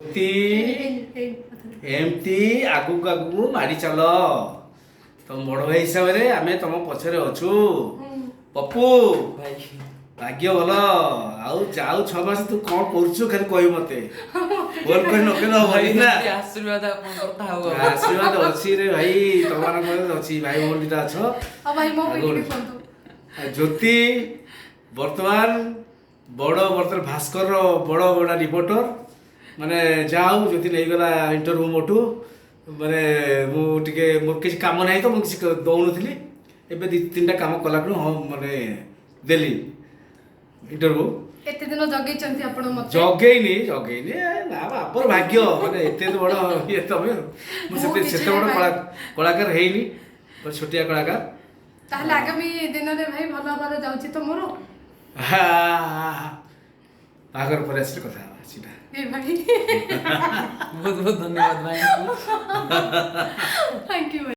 ଏମିତି ଏମିତି ଆଗକୁ ଆଗକୁ ମାଡ଼ି ଚାଲ। ତମ ବଡ଼ ଭାଇ ହିସାବରେ ଆମେ ତମ ପଛରେ ଅଛୁ। ପପୁ ଭାଇ। ଭାଗ୍ୟ ଭଲ। ଆଉ ଯାଉ 6 ମାସ ତୁ କଣ କରୁଛୁ ଖାଲି କହିବୁ ମତେ। ଫୋନ କରି ନକଲେ ହବନି ନା? ଏମିତି ଆଶୀର୍ବାଦ ଆପଣଙ୍କର ଥାଉ ଆଉ। ଆଶୀର୍ବାଦ ଅଛି ରେ ଭାଇ, ତମମାନଙ୍କର ଅଛି। ଭାଇ ଭଉଣୀ ଦିଟା ଅଛ। ଆଉ ଭାଇ, ମୋ ପାଇଁ ଆଗକୁ ଟିକେ କୁହନ୍ତୁ। ଆଉ ଜ୍ୟୋତି ବର୍ତ୍ତମାନ ବଡ଼, ବର୍ତ୍ତମାନ ଭାସ୍କରର ବଡ଼ ବଡ଼ ରିପୋର୍ଟର। ମାନେ ଯାହା ହଉ, ଜ୍ୟୋତି ନେଇଗଲା ଇଣ୍ଟରଭ୍ୟୁ ମୋଠୁ। ମାନେ ମୁଁ ଟିକେ, ମୋର କିଛି କାମ ନାହିଁ ତ ମୁଁ କିଛି ଦଉନଥିଲି। ଏବେ ଦି ତିନିଟା କାମ କଲା ହଁ, ମାନେ ଦେଲି ଇଣ୍ଟରଭ୍ୟୁ। ଏତେ ଦିନ ଜଗେଇଛନ୍ତି ଆପଣ ମତେ। ଜଗେଇନି, ଜଗେଇନି, ନା। ବାପର ଭାଗ୍ୟ, ମାନେ ଏତେ ବଡ଼ ଇଏ ତମେ। ମୁଁ ମୁଁ ସେତେ କିଛି ସେତେ ବଡ଼ ନାହିଁ। କଳାକାର ହେଇନି, ଗୋଟେ ଛୋଟିଆ କଳାକାର। ତାହେଲେ ଆଗାମୀ ଦିନରେ ଭାଇ ଭଲ ହବାର ଯାଉଛି ତ ମୋର? ହା, ବାହାଘର ପରେ ଆସିଲେ କଥା ହେବା ସେଇଟା। ଏ ଭାଇ। ବହୁତ ବହୁତ ଧନ୍ୟବାଦ ଭାଇଙ୍କୁ। Thank you.